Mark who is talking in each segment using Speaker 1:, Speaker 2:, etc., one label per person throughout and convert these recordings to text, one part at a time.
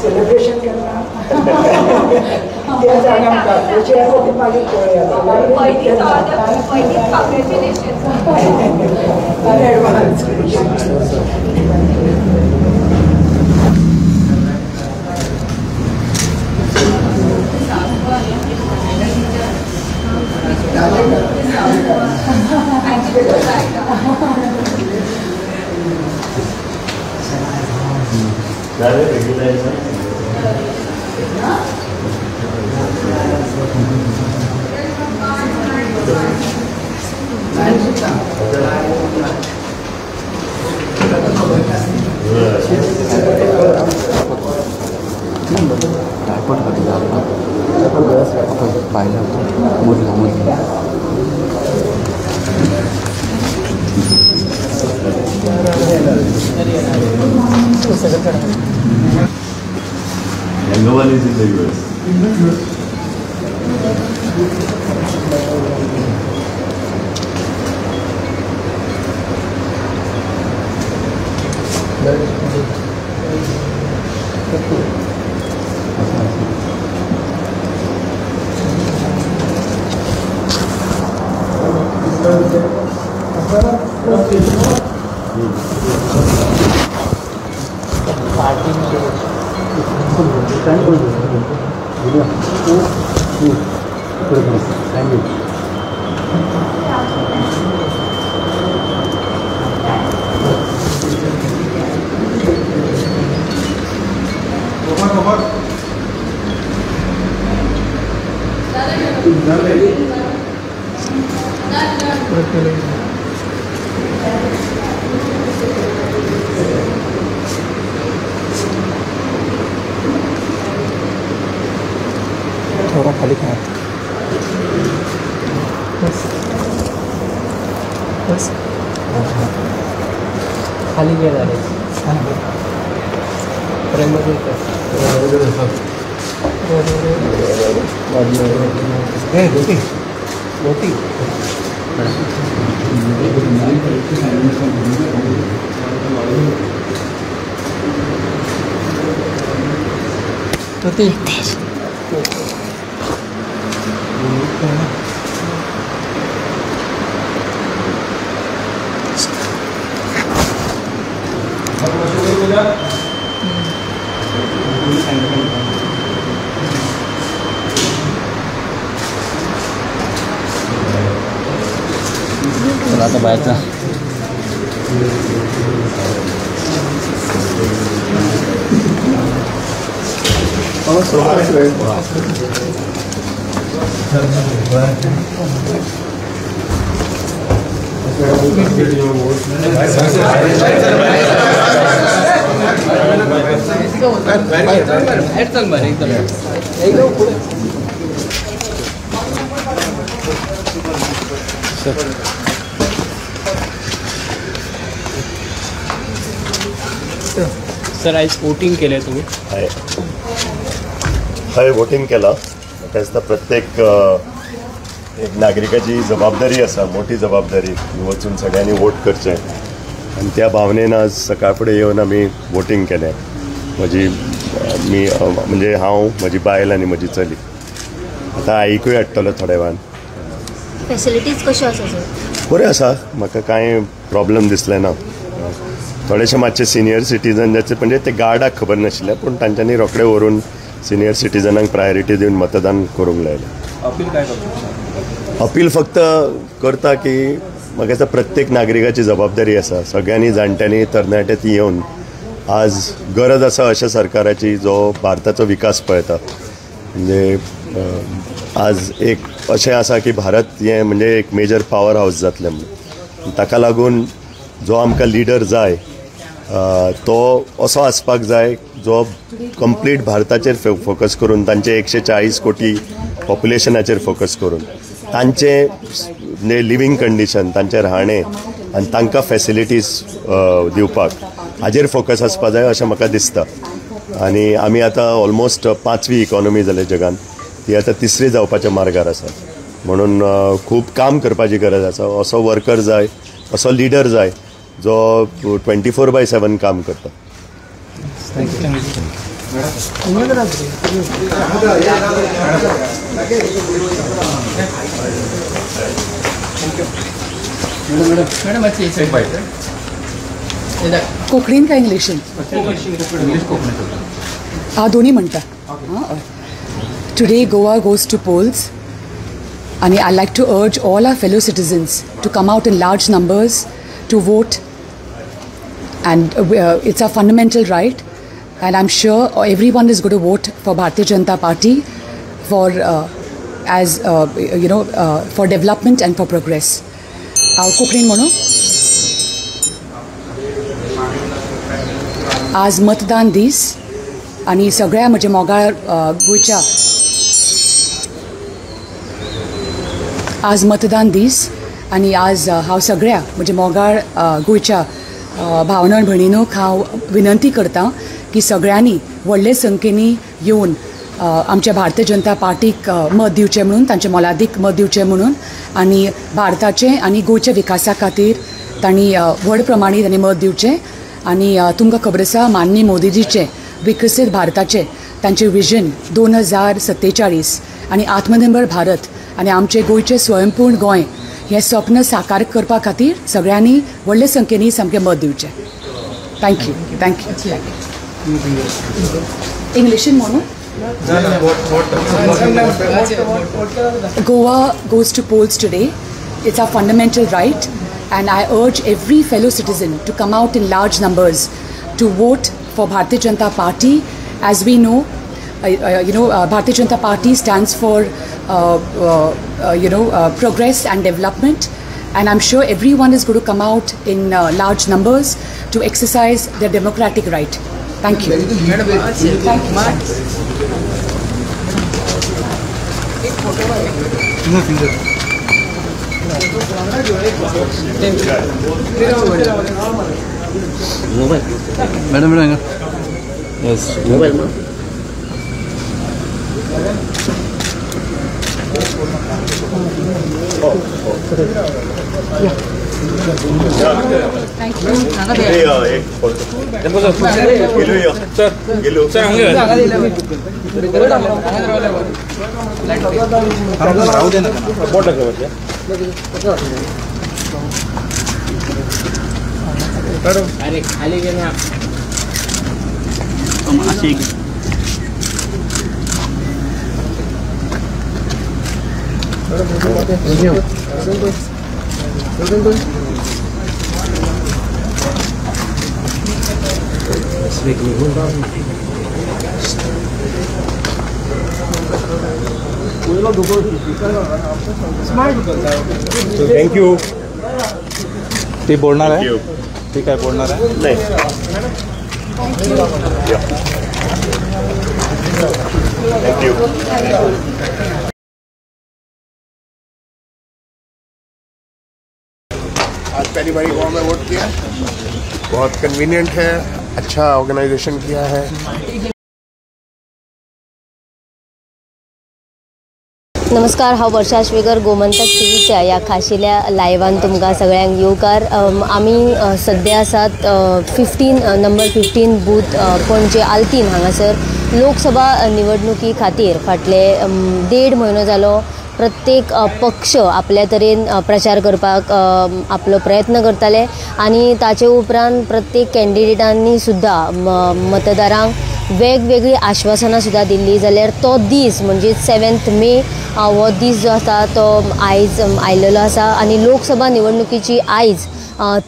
Speaker 1: Celebration करना
Speaker 2: Younger one is in the US.
Speaker 1: In the US.
Speaker 3: Thank you.
Speaker 4: थोड़ा खाली खाया बस बस खाली गेला रे प्रेममध्ये
Speaker 3: रोटी रोटी
Speaker 4: रोटी
Speaker 5: चला आता बाहेरचा
Speaker 4: बाहेर चल बरं एकदम पुढे. सर आयज वोटिंग केलें तुम्ही?
Speaker 2: हय हय वोटिंग केलां. म्हाका दिसता प्रत्येक एक नागरिकाची जबाबदारी आसा, मोठी जबाबदारी वचून सगळ्यांनी वोट करचें आनी त्या भावनेन आज सकाळ फुडें येवन आमी वोटिंग केलें. म्हजी मी म्हणजे हांव, म्हजी बायल आनी म्हजी चली. आतां आईकूय हाडटलो थोड्या वेळान.
Speaker 6: फॅसिलिटीज कश्यो आसा सर?
Speaker 2: बऱ्यो आसा, म्हाका कांय प्रॉब्लम दिसलें ना. थोडेशे मातशे सिनियर सिटीजन जाचे म्हणजे ते गार्डाक खबर नाशिल्लें, पूण तांच्यांनी रोखडे व्हरून सिनियर सिटीजनांक प्रायोरिटी दिवन मतदान करूंक लायलें.
Speaker 7: अपील काय करता?
Speaker 2: अपील फक्त करता की म्हाका दिसता प्रत्येक नागरिकाची जबाबदारी आसा, सगळ्यांनी जाणट्यांनी तरणाटे ती येवन आज गरज आसा अशा सरकाराची जो भारताचो विकास पळयता. म्हणजे आज एक अशें आसा की भारत हें म्हणजे एक मेजर पावर हावस जातलें म्हणून. ताका लागून जो आमकां लिडर जाय तो असो आसपाक जाय जो कंप्लीट भारताचेर फोकस करून तांचे 140 कोटी पॉप्युलेशनाचेर फोकस करून तांचे लिवींग कंडिशन, तांचें राहणें आनी तांकां फॅसिलिटीज दिवपाक हाजेर फोकस आसपाक जाय अशें म्हाका दिसता. आनी आमी आतां ऑलमोस्ट 5वी इकॉनॉमी जाल्या जगान, ती आतां 3री जावपाच्या मार्गार आसा. म्हणून खूब काम करपाची गरज आसा. असो वर्कर जाय, असो लिडर जाय जो 24/7 काम करता.
Speaker 1: कोंकणीन काय इंग्लिशीन? हांव दोन्ही म्हणटा. Today Goa goes to polls आनी I like to urge all our fellow citizens to come out in large numbers to vote, and it's a fundamental right, and I am sure everyone is going to vote for Bharatiya Janata Party for as you know for development and for progress. हांव कोंकणीन म्हणू. आज मतदान दीस आनी सगळ्या म्हज्या मोगाळ गोंयच्या आज मतदान दीस आनी आज हांव सगळ्या म्हज्या मोगाळ गोंयच्या भावना भयणीनूक हांव विनंती करता की सगळ्यांनी व्हडले संख्येनी येवन आमच्या भारतीय जनता पार्टीक मत दिवचें म्हणून, तांचें मोलादीक मत दिवचें म्हणून आनी भारताचें आनी गोंयच्या विकासा खातीर तांणी व्हड प्रमाणांत तांणी मत दिवचें. आनी तुमकां खबर आसा माननीय मोदीजीचें विकसीत भारताचें तांचें विजन 2047 आनी आत्मनिर्भर भारत आनी आमचें गोंयचें स्वयंपूर्ण गोंय हें स्वप्न साकार करपा खातीर सगळ्यांनी व्हडले संख्येनी सामकें मत दिवचें. Thank you. Thank you. इंग्लिशीन म्हणून Goa goes to polls today. It's our fundamental right, and I urge every fellow citizen to come out in large numbers to vote for Bharatiya Janata Party. As we know, Bharatiya Janata Party stands for progress and development, and I'm sure everyone is going to come out in large numbers to exercise their democratic right. Thank you. Thank you.
Speaker 5: Madam, madam, yes. Mobile.
Speaker 1: Thank you.
Speaker 4: अरे खाली घे ना.
Speaker 7: Thank you. ते बोलणार आहे, ते काय बोलणार आहे?
Speaker 2: नाही. Thank you.
Speaker 8: आज पहली बारी गोवा में वोट किया, बहुत कन्वीनियंट है, अच्छा ऑर्गेनाइजेशन किया है.
Speaker 6: नमस्कार, हांव वर्षा श्वेकर गोमंतक टीव्हीच्या ह्या खाशेल्या लायव्हान तुमकां सगळ्यांक येवकार. आमी सद्या आसात 15 नंबर 15 बूथ पणजे आल्तीन हांगासर लोकसभा निवडणुकी खातीर फाटले 1.5 म्हयनो जालो प्रत्येक पक्ष आपल्या तरेन प्रचार करपाक आपलो प्रयत्न करताले आनी ताचे उपरांत प्रत्येक कॅन्डिडेटांनी सुद्दां मतदारांक वेगवेगळी आश्वासनां सुद्दां दिल्ली. जाल्यार तो दीस म्हणजे 7 मे हो दीस जो आसा तो आयज आयलेलो आसा आनी लोकसभा निवडणुकीची आयज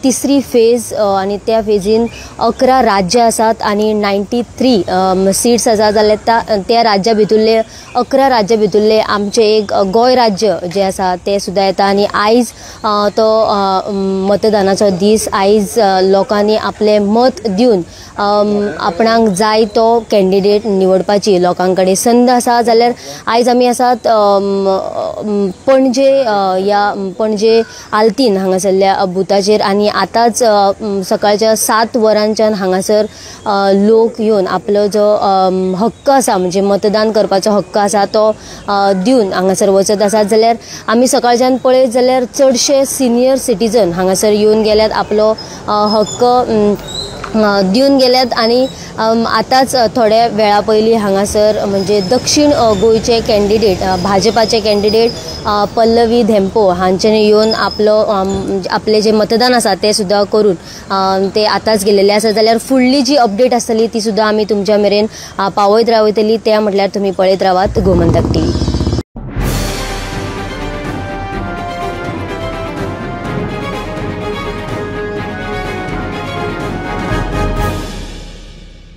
Speaker 6: तिसरी फेज आनी त्या फेजीन 11 राज्यां आसात आनी 93 सीट्स आसा जाल्यार त्या राज्या भितुल्ले 11 राज्या भितुल्ले आमचें एक गोंय राज्य जें आसा तें सुद्दां येता आनी आयज तो मतदानाचो दीस. आयज लोकांनी आपलें मत दिवन आपणाक जाय तो कॅन्डिडेट निवडपाची लोकां कडेन संद आसा. जाल्यार आयज आमी आसात पणजे ह्या पणजे आल्तीन हांगासरल्या बुथाचेर आनी आतांच सकाळच्या 7 वरांच्यान हांगासर लोक येवन आपलो जो हक्क आसा म्हणजे मतदान करपाचो हक्क आसा तो दिवन हांगासर वचत आसात. जाल्यार आमी सकाळच्यान पळयत जाल्यार चडशे सिनियर सिटीजन हांगासर येवन गेल्यात, आपलो हक्क दिवन गेल्यात आनी आतांच थोड्या वेळा पयलीं हांगासर म्हणजे दक्षिण गोंयचे कॅन्डिडेट भाजपाचे कॅन्डिडेट पल्लवी धेंपो हांच्यानी येवन आपलो आपलें जें मतदान आसा तें सुद्दां करून ते आतांच गेलेले आसा. जाल्यार फुडली जी अपडेट आसतली ती सुद्दां आमी तुमच्या मेरेन पावयत रावतली. त्या म्हटल्यार तुमी पळयत रावात गोमंतक टीव्ही.